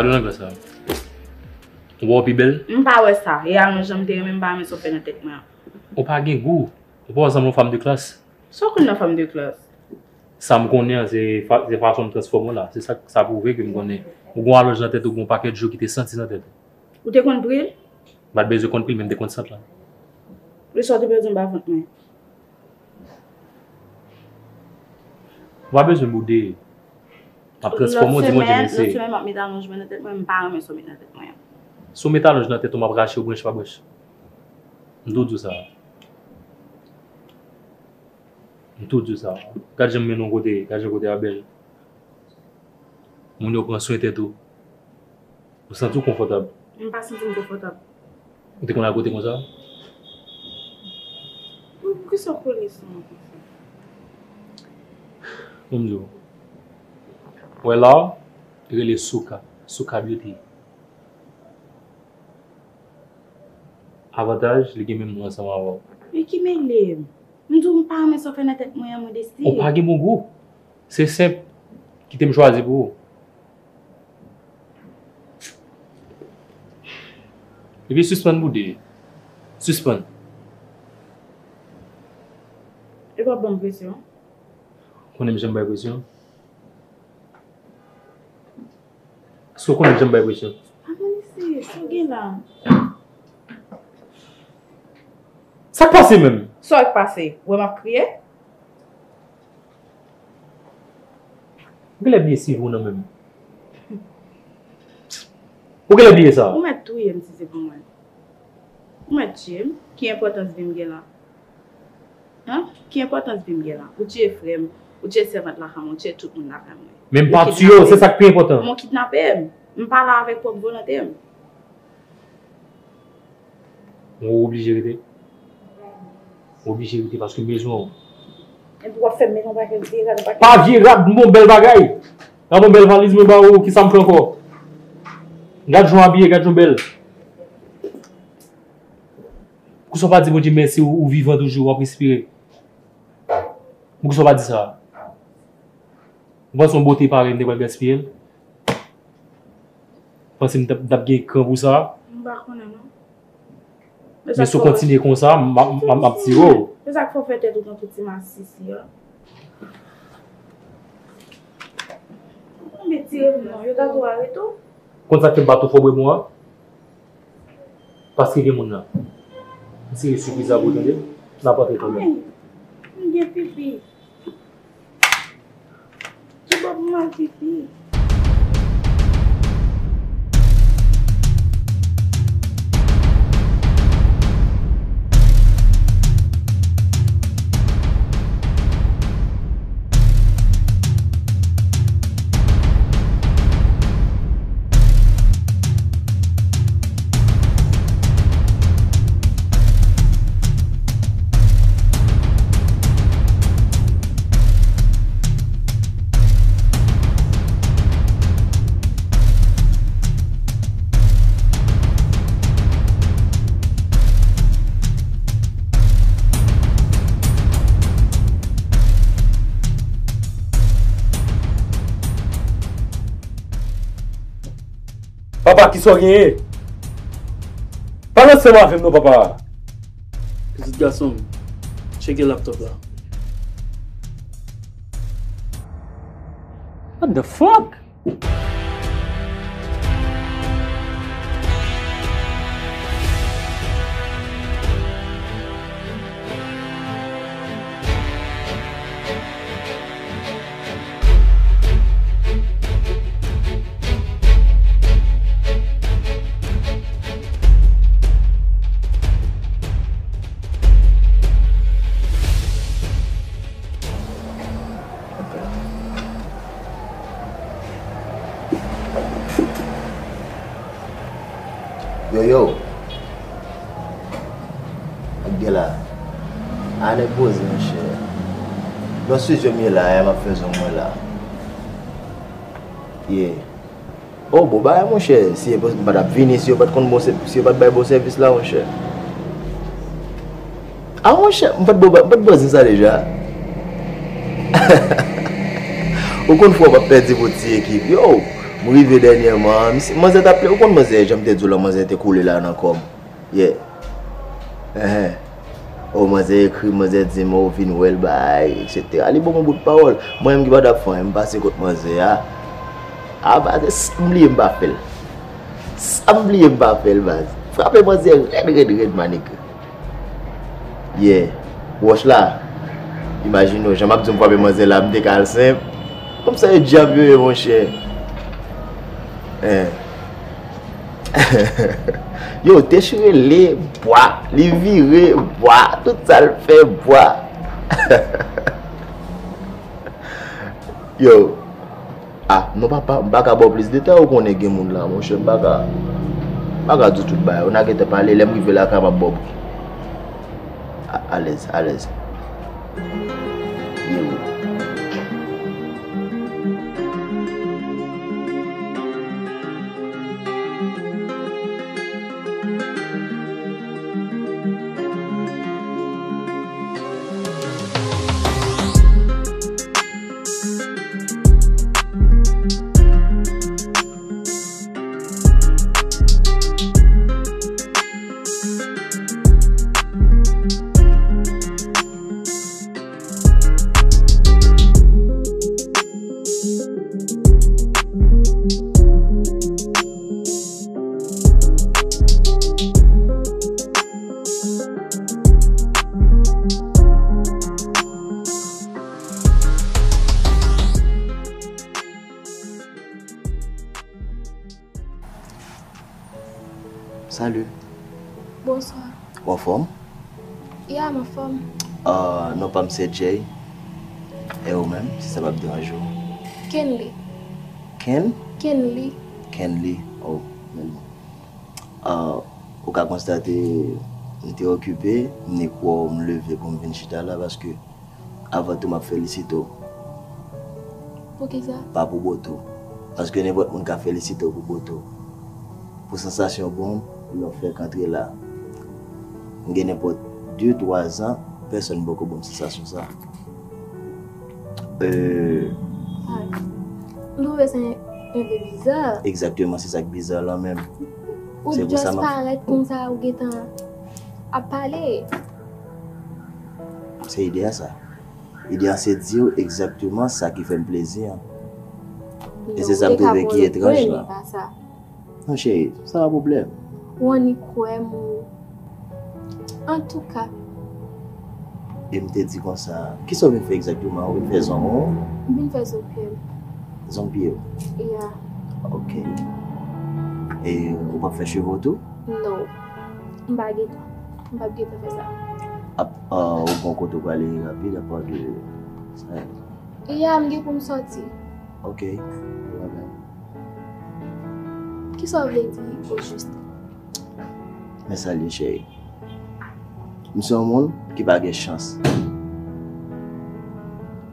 Gade nan glas la. Ou pa wè w pi bèl? M pa wè sa. E alonj jan m te renmen, m pa renmen sa w fè nan tèt mwen an. Ou pa gen gou. Ou pa wè w sanble yon fanm de klas? Sa w konn nan fanm de klas? Sa m konnen an, se fa-, se fason m transfòme w la. Se sa, sa pwouve ke m konnen. Ou gen alonj nan tèt ou, gen yon pakèt jou ki te santi nan tèt ou. Ou te konn pri l? M pa t bezwen konn pri l, men m te konn sant lan. Lè sa w te pèdi anba vant mwen. Ou pa bezwen boude. M ap transfòme w, di Bondye mèsi. Lòt semèn, lòt semèn, m ap met alonj mwen nan tèt mwen, m pa renmen sa w met nan tèt mwen an. Si w met alonj nan tèt ou, m ap rache w branch pa branch. M tou di w sa. M tou di w sa. Gad jan m mennen w kote, gad jan kote a bèl. Moun yo pran swen tèt ou. Ou santi w konfòtab? M pa santi m konfòtab. Ou te konn al kote konsa? Pou, poukisa w kole sou mwen konsa? Bon, m di w. Wè la, rele Souka. Souka Beauty. Avantaj, li gen menm non ansanm avè w. Men ki mele m? M di w m pa renmen sa w fè nan tèt mwen an, modesti. Ou pa gen bon gou. Se senp. Kite m chwazi pou ou. Epi sispann boude. Sispann. Epi w ap ban m presyon? Konnen m janm bay presyon? Èske w konnen m janm bay presyon? Amonisye, sa w gen la? Sa k pase menm? Sa k pase? Ou wè m ap kriye? Ou genlè bliye si ou nan menm. Ou genlè bliye sa. Ou mèt touye m si se pou mwen. Ou mèt tiye m. Ki enpòtans vi m gen la? Hen? Ki enpòtans vi m gen la? Ou tiye frè m, ou tiye sèvant lakay mwen, ou tiye tout moun lakay mwen. Men m pa tiye w, se sa k pi enpòtan. Men w kidnape m. M pa la avèk pwòp volonte m. Ou oblije rete. Ou oblije rete paske m bezwen w. Epi w ap fè m met yon pakèt vye rad, yon pakèt. Pa vye rad, m gon bèl bagay. Gade yon bèl valiz mwen ba ou, kisa m fè ankò? Gad jan w abiye, gad jan w bèl. Poukisa w pa di Bondye mèsi ou, ou vivan toujou, w ap respire? Poukisa w pa di sa? Ou panse yon bote parèy m te pral gaspiye l? Panse m t ap, t ap gen kran pou sa? M pa konnen non. Men si w kontinye konsa, m, m, m, m ap tire w. Se sa k fè w fè tèt ou pran tout ti masisi a. Konbyen tire m non, yo ta tou arete w. Konn sa k fè m pa tou fò bwè mwen an? Paske gen moun nan. M sere sipriz la pou tande. N ap antre kanmenm. Ay, m gen pipi. Ki bò pou m al pipi? Papa, kisa w genyen? Pale ansanm avè m non, papa. Pitit gason m, tcheke laptòp la. What the fuck? Yo, yo. Ak gen la. A nèg poze, monchè. Nan estidyo m ye la, m ap fè zong mwen la. Yeah. Oh, bon bagay, monchè. Si yo pa t ap vini, si yo pa t konn bon sè-, si yo pa t bay bon sèvis la, monchè. Ah, monchè, m pa t bon, m pa t bon zin sa deja. Ou konn fwa w ap pèdi pou ti ekip. Yo, M rive dènyèman, misye, manzè t ap plen, ou konn manzè, jan m te di w lan, manzè te koule la nan kò m. Yeah. Enhen. O, manzè ekri m, manzè di m, o, vin wè l, bay, etsetera. Li ban m yon bout pawòl. Mwen menm ki pa t ap fè anyen, m pase kot manzè a. A, baz, sa m bliye m pa fè l. Sa m bliye m pa fè l, baz. Frape manzè rèd, rèd, rèd, manik. Yeah. Wòch la. Imajine w, jan m ap di w m frape manzè la, m te ka al senp. Kòmsa e dyab yo ye, monchè. Hein. Yo, te chire li, bwa, li vire, bwa, tout sa l fè, bwa. Yo. Ah, non, papa, m pa ka ba w plis detay, ou konnen gen moun la, monchè, m pa ka, m pa ka di w tout bagay, ou nan gentan pale, lè m rive lakay, m ap ba w. A-, alèz, alèz. Ye wi. Salut. Bonswa. Ou anfòm? Ya, m anfòm. Ah, non pa m se Jay. E ou menm, si sa p ap deranje w? Kenley. Ken? Kenley. Kenley. Oh, men non. Ah, ou ka konstate m te okipe, m ni kwè w m leve pou m vin chita la paske avan tou m ap felisite w. Poukisa? Pa pou bote w. Paske nenpòt moun ka felisite w pou bote w. Pou sansasyon bon, lè w fèk antre la. M gen nenpòt de, twa zan, pèsonn poko ban m sansasyon sa. Euh, Ah, m twouve sa enpe biza. Egzakteman, se sa k biza lan menm. Ou just parèt konsa, ou gentan ap pale. Se ide a sa. Ide a se di w egzakteman sa ki fè m plezi an. E se sa m twouve ki etranj lan. Non, cheri, sa pa pwoblèm. Ou annik kwè m ou. Antouka. E m te di konsa, kisa w vin fè egzakteman? Ou vin fè zong ou? M vin fè zong pye m. Zong pye w? Ya. Ok. E ou p ap fè cheve w tou? Non. M pa gentan. M p ap gentan fè sa. Ap, ah, ou gon kote w prale rapid, apa de sa? Ya, m gen pou m sòti. Ok. Kisa w vle di, o jis? Men sa l ye, cheri. M se yon moun ki pa gen chans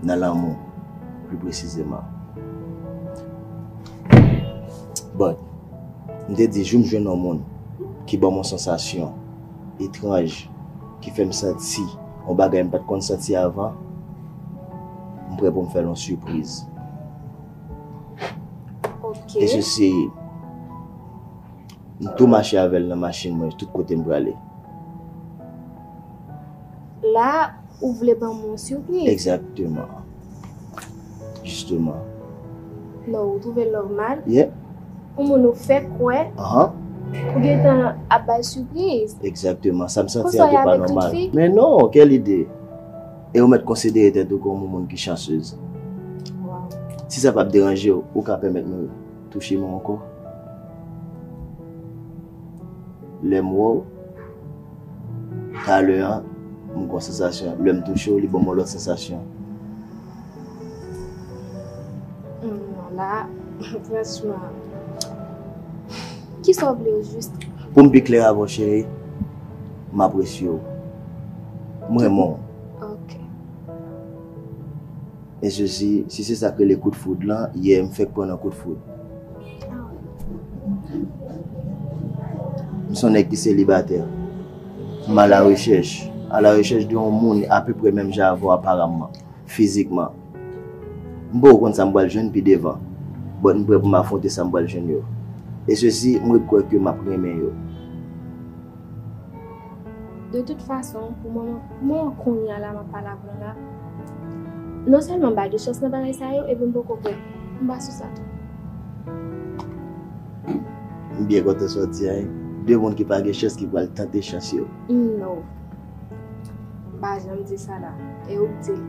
nan lanmou, pli presizeman. But, m te di, jou m jwenn yon moun ki ban m yon sansasyon etranj, ki fè m santi yon bagay m pa t konn santi avan, m prè pou m fè l yon sipriz. Ok. E sesi, m tou mache avè l nan machin mwen, tout kote m prale. La, ou vle ban m yon sipriz? Egzakteman. Jisteman. Non, ou twouve l nòmal? Yeah. Yon moun ou fè kwè, ahan, ou gentan ap ba l sipriz. Egzakteman. Sa m santi an te pa nòmal. Men non, kèl ide? E ou mèt konsidere tèt ou kòm yon moun ki chansez. Wow. Si sa p ap deranje w, ou ka pèmèt mwen touche men w ankò. Lè m wè w, talè a, m gon sansasyon. Lè m touche w, li ban m yon lòt sansasyon. Hmm, la, franchman, kisa w vle o jis? Pou m pi klè avè w, cheri, m apresye w. M renmen w. Ok. E sesi, si se sa k rele kout foud lan, yè m fèk pran nan kout foud. M se yon nèg ki selibatè. M alarechèch, alarechèch de yon moun apeprè menm jan avè w aparamman, fizikman. M poko konn sa m pral jwenn pi devan. But m prè pou m afwonte sa m pral jwenn yo. E sesi, m ret kwè ke m ap renmen yo. De tout fason, pou moman, pou moman kounye a la m ap pale avè w la, non sèlman m pa gen chans nan bagay sa yo, epi m poko prè. M pa sou sa tou. M byen kontan sa w di a, wi. De moun ki pa gen chans ki pral tante chans yo. No. M pa janm di sa la. E ou k di l.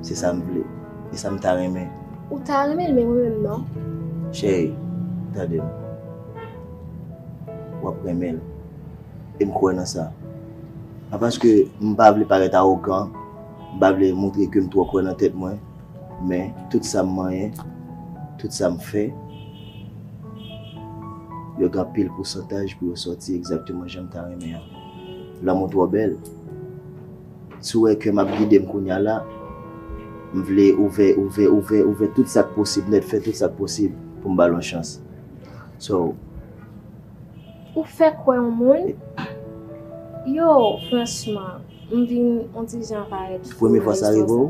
Se sa m vle. E sa m ta renmen. Ou ta renmen l, men mwen menm non. Cheri, tande m. W ap renmen l. E m kwè nan sa. Pa paske m pa vle parèt awogan, m pa vle montre ke m twò kwè nan tèt mwen, men tout sa m manyen, tout sa m fè, yo gen anpil pousantaj pou yo sòti egzakteman jan m ta renmen an. Lanmou twò bèl. Si w wè ke m ap gide m kounye a la, m vle ouvè, ouvè, ouvè, ouvè tout sa k posib nèt, fè tout sa k posib pou m ba l yon chans. So, ou fè kwè yon moun? Yo, franchman, m vin on ti jan parèt fou nan istwa sa. Premye fwa sa rive w?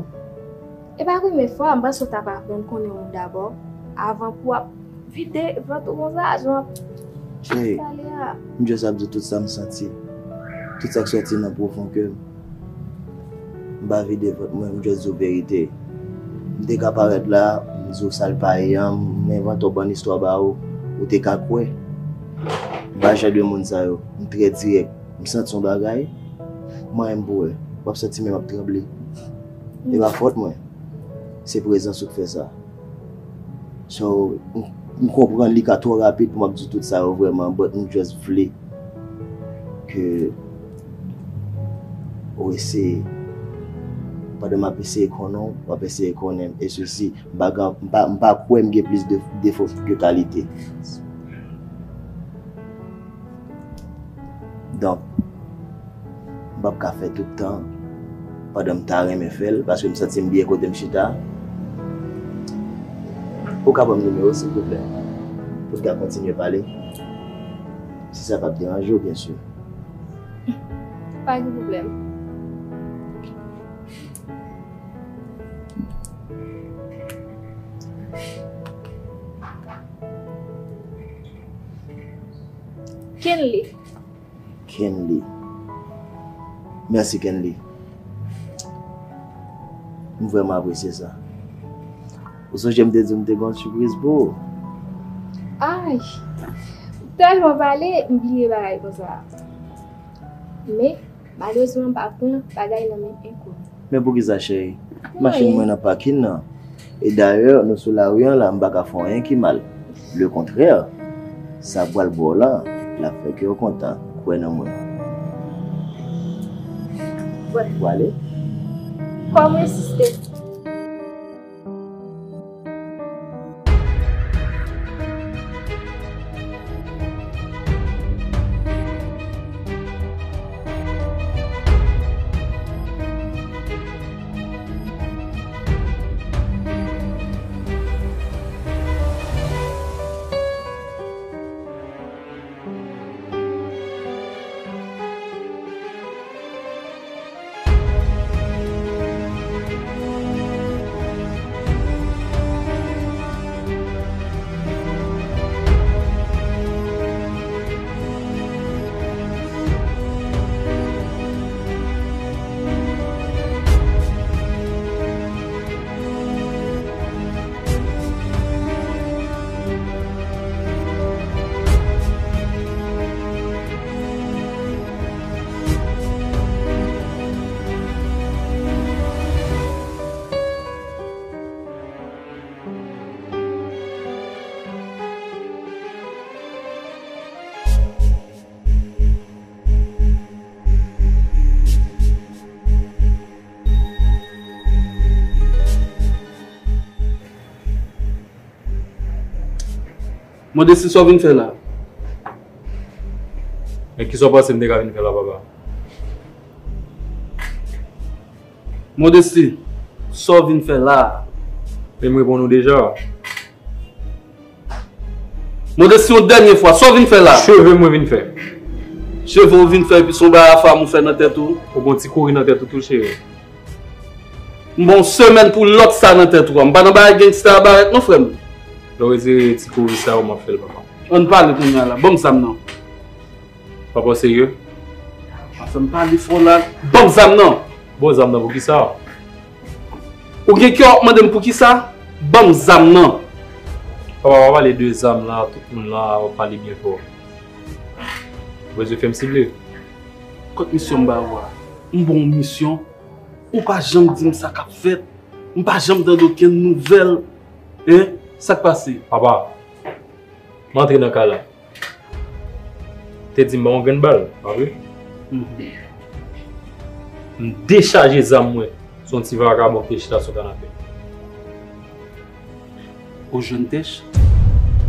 E pa premye fwa, m panse w t ap aprann konnen yon moun dabò, avan pou w ap vide vant ou konsa, jan w ap pale a. M just ap di w tout sa m santi. Tout sa k sòti nan pwofon kè m. M pa vide vant mwen, m just di w verite. M te ka parèt la, m di w sa l pa ye an, m envante yon bann istwa ba ou, ou te ka kwè. M pa jan de moun sa yo. M trè dirèk. M santi yon bagay, m anyen m pou wè. W ap santi men m ap tranble. E pa fòt mwen. Se prezans ou k fè sa. So, m, m konprann li ka twò rapid pou m ap di tout sa yo vrèman, but m just vle ke ou eseye. Pandan m ap eseye konnen w, w ap eseye konnen m. E sesi, m pa, m pa, m pa kwè m gen plis de defo ke kalite. Donk, m p ap ka fè tout tan pandan m ta renmen fè l, paske m santi m byen kote m chita. Ou ka ban m nimewo w, silvouplè, pou n ka kontinye pale? Si sa p ap deranje w, byen si. Pa gen pwoblèm. Kenley. Kenley. Mèsi, Kenley. M vrèman apresye sa. Ou sonje m te di w m te gen yon sipriz pou ou? Ay! Tèlman pale, m bliye bagay konsa. Men, malerezman, m pa pran bagay nan men enkoni. Men poukisa, cheri? Machin mwen nan pakin nan. E dayè, nou sou lari an la, m pa ka fè w anyen ki mal. Lekontrè, sa pral ba w la, l ap fè kè w kontan. Kwè nan mwen. Wè. Ou ale? Kòm w ensiste. Modesty, sa w vin fè la? Men kisa w panse m te ka vin fè la, papa? Modesty, sa w vin fè la? Men m reponn ou deja. Modesty, yon dènye fwa, sa w vin fè la? Cheve mwen vin fè. Cheve w vin fè, epi se yon bagay a fanm ou fè nan tèt ou? Ou gon ti kouri nan tèt ou tou, cheri. M ba w yon semèn pou lòt sa nan tèt ou a. M pa nan bagay gangsta a barèt non, frè m. Lè w retire ti kouri sa yo, m ap fè l, papa. Ann pale kounye a la. Ban m zam nan. Papa, w serye? Pa fè m pale fò la. Ban m zam nan. Bon, zam nan pou kisa? Ou gen kè w ap mande m pou kisa? Ban m zam nan. Papa, pa pale de zam la, tout moun la, w ap pale byen fò. Ou bezwen fè m sible? Kot misyon m ba ou a? M ba w misyon. Ou pa janm di m sa k ap fèt. M pa janm tande okenn nouvèl. Hein? Sa k pase? Papa, m antre nan kay la. Te di m ba yon grenn bal, pa vre? Mhm. M dechaje zam mwen sou yon ti vakabon ki te chita sou kanapè. Ou jwenn Tèch?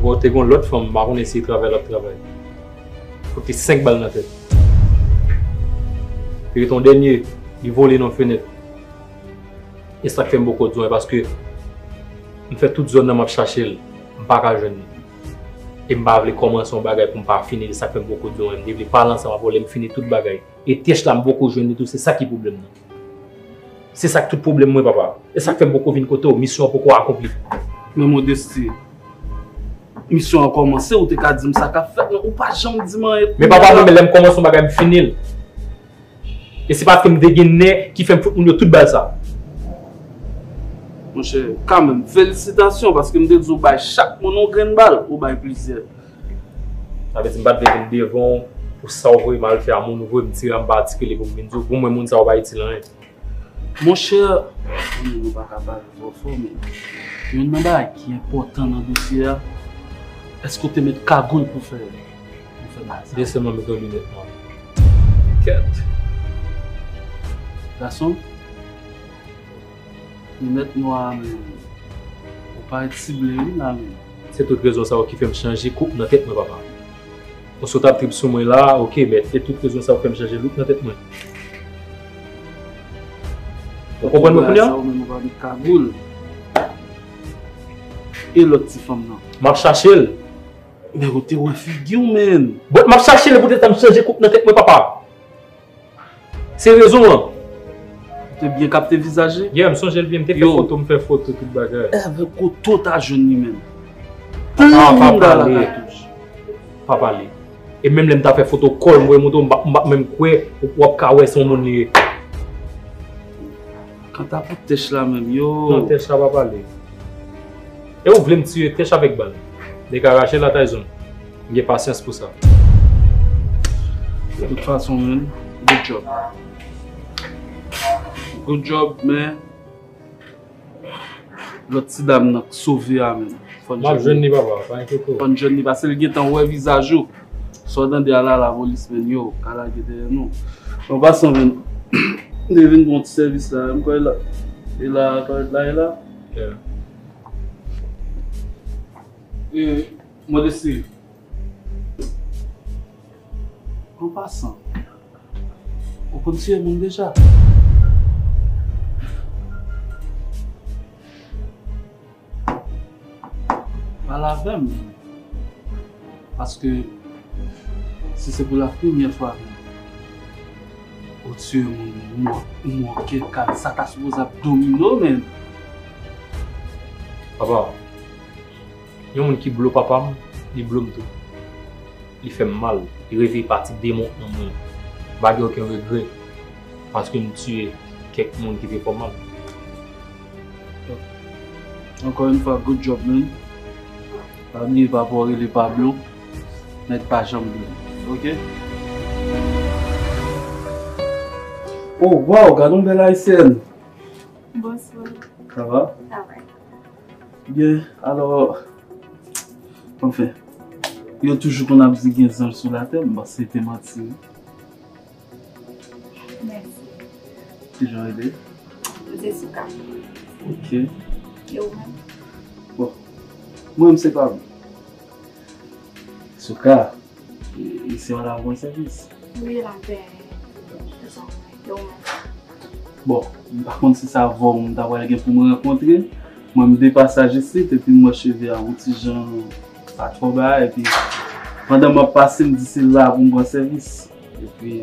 Bon, te gen yon lòt fanm, m pa konnen si se travay l ap travay. Pote senk bal nan tèt. Li rete yon dènye, li vole nan fenèt. E sa k fè m poko di w anyen, paske m fè tout zòn nan m ap chache l, m pa ka jwenn li. E m pa vle kòmanse yon bagay pou m pa fini li, sa k fè m poko di w anyen. M te vle pale ansanm avè w lè m fini tout bagay. E Tèch la m poko jwenn li tou, se sa ki pwoblèm nan. Se sa k tout pwoblèm mwen, papa. E sa k fè m poko vin kote w, misyon an poko akonpli. Men Modesty, misyon an kòmanse, ou te ka di m sa k ap fèt, men ou pa janm di m anyen. Men papa, mwen menm, lè m kòmanse yon bagay, m fini l. E se paske m te gen nè ki fè m fout moun yo tout bal sa. Monchè, kanmenm, felisitasyon, paske m te di w bay chak moun yon grenn bal, ou bay plizyè. Sa vle di m pa t vle vin devan w pou sa w voye m al fè a moun ou voye m tire a m pa atikile pou m vin di w, pou mwen moun sa yo pa itil anyen. Monchè, nou pa ka pale twò fò, men youn nan bagay ki enpòtan nan dosye a, èske w te met kagoul pou fè, pou fè bagay sa? Byen sèlman met yon linèt nwa. Kèt. Gason, linèt nwa a menm, ou parèt sible wi la menm. Se tout rezon sa yo ki fè m chanje koup nan tèt mwen, papa. Ou sot ap trip sou mwen la, oke, men e tout rezon sa yo fè m chanje look nan tèt mwen. Ou konprann mwen kounye a? Sa ou menm ou pa met kagoul. E lòt ti fanm nan? M ap chache l. Men ou te wè figi w, menn. Bon, m ap chache l, poutèt sa m chanje koup nan tèt mwen, papa. Se rezon an. Ou te byen kapte vizaj li? Yeah, m sonje l byen, m te fè foto, m fè foto, tout bagay. Avèk kote w ta jwenn li menm? Papa, pa pale. Pa pale. E menm lè m ta fè foto kò l, m voye montre w, m pa, m pa menm kwè w, w ap ka wè se yon moun li ye. Kanta pou Tèch la menm, yo. Non, Tèch la pa pale. E ou vle m tiye Tèch avèk bal? Li ka rache la, Tyson. M gen pasyans pou sa. De tout fason, menn, good job. Good job, men lòt ti dam nan k sove a, menn. Fò n jwenn li, papa, pa enkyete w. Fò n jwenn li, paske l gentan wè vizaj ou. Sa w tande a la, lapolis, menn, yo ka lage dèyè nou. An pasan, menn, m te vin pran ti sèvis la, m kwè la, e la, kòrèt la, e la. Yeah. E, Modesty. An pasan, ou konn tiye moun deja? Pale avè m. Paske si se pou la premyè fwa, ou tiye moun, ou mò, ou mò kèk kal, sa ta sipoze ap domine w, menn. Papa, yon moun ki blo papa m, li blo m tou. Li fè m mal. Li reveye pati demon an mwen. M pa gen okenn regrè paske m tiye kèk moun ki te fè m mal. Ankò yon fwa, good job, man. Pa bliye papa w rele Pablo. Nèg pa janm bliye. Oke? Oh, wow, gade yon bèl ayisyèn. Bonswa. Sa va? Sa va. Byen, alò, anfen, yo toujou konn ap di gen zanj sou latè, m panse se te manti, wi. Mèsi. Kijan w rele? Mwen se Souka. Oke. E ou menm? Bon, mwen menm se Pablo. Souka, e, isi a la ou pran sèvis? Wi, la fè. E ou menm? Bon, m pa konn si se avè w m ta pral gen pou m rankontre. Mwen, m de pasaj isit, epi m wè cheve a yon ti jan pa twò bagay, epi pandan m ap pase, m di se la pou m pran sèvis. Epi,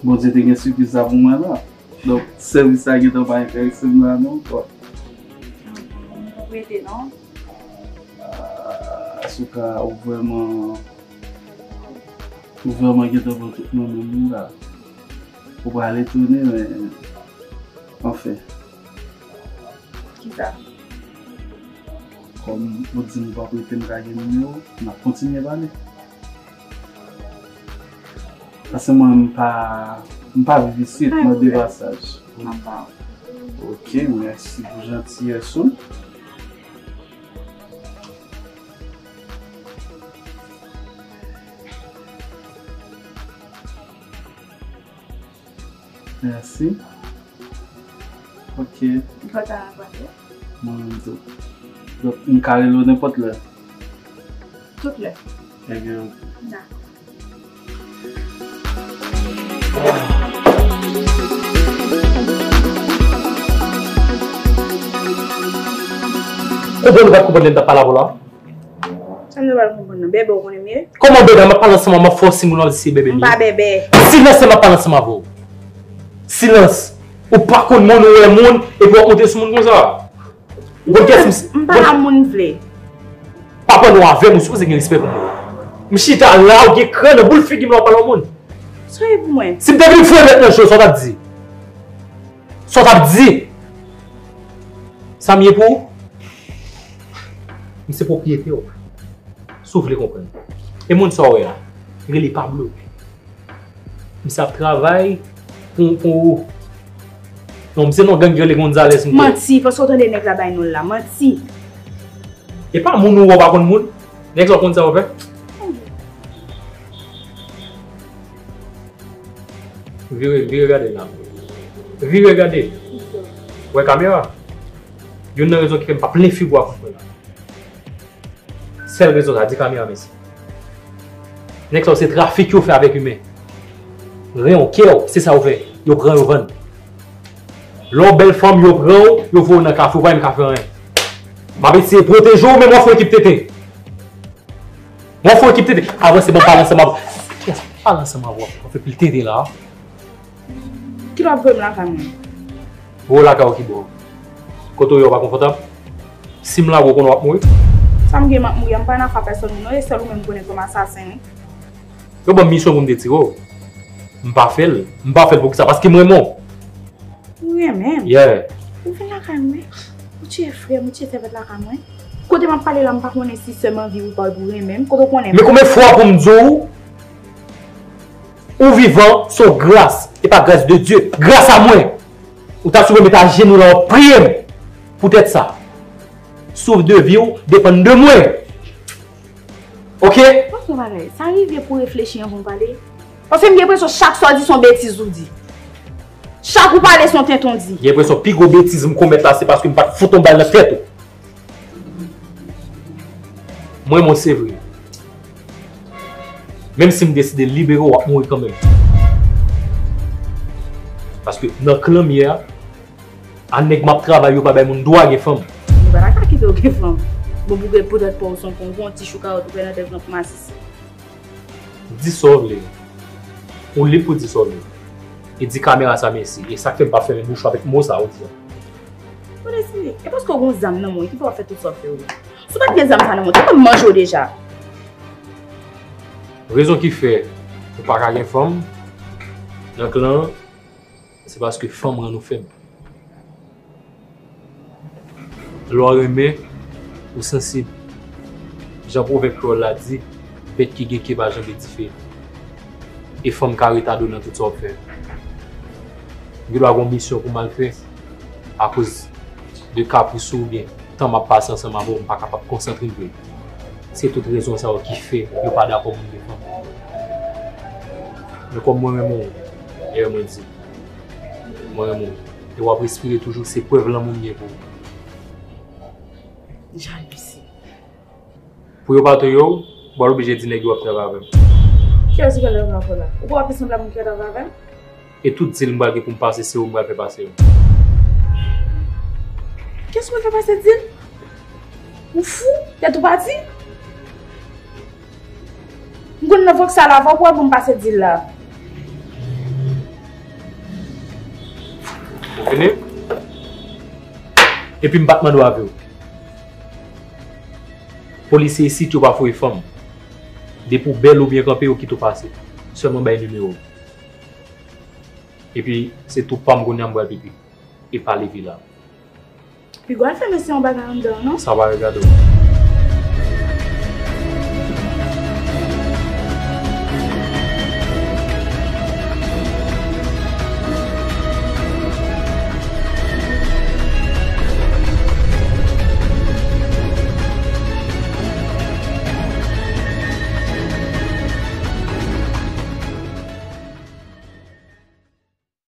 Bondye te gen sipriz la pou mwen la. Donk, sèvis la gentan pa enterese m la non, ankò. M pa prete non. A, Antouka, ou vrèman, ou vrèman gentan pran tout nan men m la. Ou pral etone, men, anfen. Kisa? Kòm ou di m w p ap rete, m ka gen nimewo w, n ap kontinye pale. Paske mwen, m pa, m pa viv isit, mwen de pasaj. M ap ba w. Ok, mèsi pou jantiyès ou. Mèsi. Ok. Mwen menm tou. Donk, m ka rele w nenpòt lè? Tout lè. Ebyen, ok. Dakò. Konprann ou pa t konprann lè m t ap pale avè w la? Sa m te pral konprann nan. Bèbè, ou konnen m ye? Kòman bèbè? M ap pale ansanm avè w, m ap fè w siy, ou di se bèbè m ye. M pa bèbè. Silans, lè m ap pale ansanm avè w. Silans. Ou pa konn moun, ou wè moun, epi w ap monte sou moun konsa. Ou konn kiyès m se? M pale a moun m vle. Pa pale w avè m, ou sipoze gen respè pou mwen. M chita la, ou gen kran nan boul figi m la, w ap pale a moun. Sa w ye pou mwen? Si m te vin foure mèt nan je w, sa w t ap di? Sa w t ap di? Sa m ye pou ou? M se pwopriyetè w. Si w vle konprann. E moun sa w wè a, rele Pablo. Misye ap travay pou, pou ou. Non, misye non gang ki rele Gonzales, m kwè. Manti, paske w tande nèg la bay non l la. Manti. E pa moun ou wè w pa konn moun. Nèg sa w konn sa w fè? Vire, vire gade la. Vire gade. Wè kamera? Youn nan rezon ki fè m pa plen figi w ak ou la. Sèl rezon sa, di kamera mèsi. Nèg sa yo se trafik yo fè avèk imen. Ren w, kè w, se sa yo fè. Yo pran, yo vann. Lè w bèl fanm, yo pran w, yo voye w nan kafe, ou pa menm ka fè anyen. M ap eseye pwoteje w, men mwen fè ekip tenten. Mwen fè ekip tenten. Avanse, ban m pale ansanm avè w. Kiyès pale ansanm avè w? Mwen fè pil tenten la. Kilè w ap voye m lakay mwen? Voye w lakay ou kibò? Kote w ye w pa konfòtab? Si m lage w konnen w ap mouri. Sa m gen m ap mouri a, m pa nan afè pèsòn moun non, e sèl ou menm m konnen kòm asasen wi. Yo ban m misyon pou m te tire w. M pa fè l. M pa fè l poukisa? Paske m renmen w. Ou renmen m? Yeah. Ou vin lakay mwen? Ou tiye frè m, ou tiye sèvant lakay mwen? Kote m ap pale la, m pa konnen si sè m anvi ou pa pou renmen m. Kote w konnen m? Men konbyen fwa pou m di w, ou vivan, se yon gras, e pa gras de Dye, gras a mwen. Ou ta sipoze met ajenou la, w ap priye m. Poutèt sa, souf de vi w depann de mwen. Ok? Wè yon bagay, sa rive pou w reflechi anvan w pale? Paske m gen enpresyon chak sa w di se yon betiz ou di. Chak ou pale se yon tenten w di. Gen enpresyon pi gwo betiz m komèt la se paske m pa t fout yon bal nan tèt ou. Mwen, mwen se vre. Menm si m deside libere w, w ap mouri kanmenm. Paske nan klan m ye a, a nèg m ap travay yo pa bay moun dwa gen fanm. Yo pa ta ka kite w gen fanm. Bon, pou, poutèt pa w se yon konpon, ti chou kawòt ou fè nan tèt nan pou masisi. Di sa w vle. Ou lib pou di sa w vle. E di kamera sa mèsi. E sa k fè m pa fèmen bouch ou avèk mo sa ou di a. Bon, Destiny, e paske w gen zam nan men w ki fè w ap fè tout sa w fè yo? Si w pa t gen zam sa nan men w, te konn manje w deja. Rezon ki fè ou pa ka gen fanm nan klan an, se paske fanm rann ou fèb. Lè w renmen, ou sansib. Jan pwovèb kreyòl la di, bèt ki gen ke pa janbe dife. E fanm ka retade w nan tout sa w ap fè. M gen dwa gen yon misyon pou m al fè. Akoz de kapris ou oubyen tan m ap pase ansanm avè w, m pa kapab konsantre m vre. Se tout rezon sa yo ki fè yo pa dakò moun gen fanm. Men kòm mwen renmen w, e mwen di, mwen renmen w. E w ap respire toujou, se prèv lanmou m gen pou ou. Jalouzi. Pou yo pa touye w, w pral oblije di nèg yo w ap travay avè m. Kiyès ou genlè w ap travay avè la? Ou kwè w ap fè sanblan moun ki ap travay avè m? E tout dil m pral gen pou m pase, se ou m pral fè pase yo. Kiyès ou pral fè pase dil? Ou fou? Tèt ou pati? M konn nan vòksal avè w pou w ap ban m pase dil la. Ou fini? Epi m pa t mande w avè w. Polisye isit yo pa foure fanm. Depi w bèl oubyen kanpe, yo kite w pase. Sèlman bay nimewo. Epi, se tou pa m kounye a m pral pipi. E pa leve la. Piga w al fè mesye yon bagay anndan, non? Sa pa regade w.